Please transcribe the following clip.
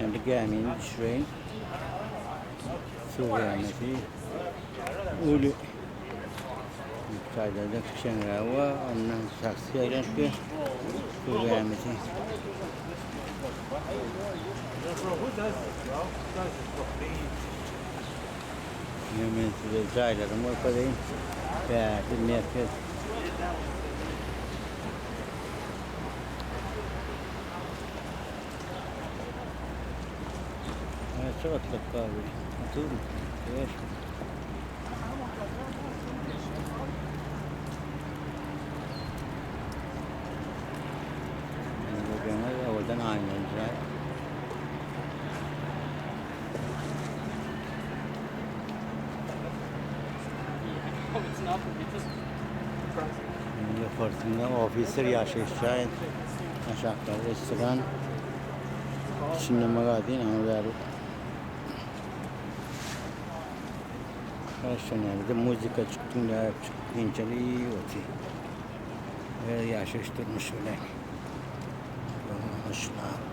Indi gämini düşüreýin. Suw gämisi. Uly. Taýda kiçeňrägi bar. Ondan taksi aýlanyp suw gämisi. Men size jaýlaryny görkezeýin. Bärde merkez. Näçe gatlyk gaby? 30 mu? 5 mi? Gördüğünüz owadan aýnaly jaý. Ýokarsynda ofisler ýaşaýyş jaýy, aşakda restoran, içinde magazin, aňry bäri Şonda muzika çykdym, çykdynçaly oty. Ýaşaýyş durmuş bilen. Şuna.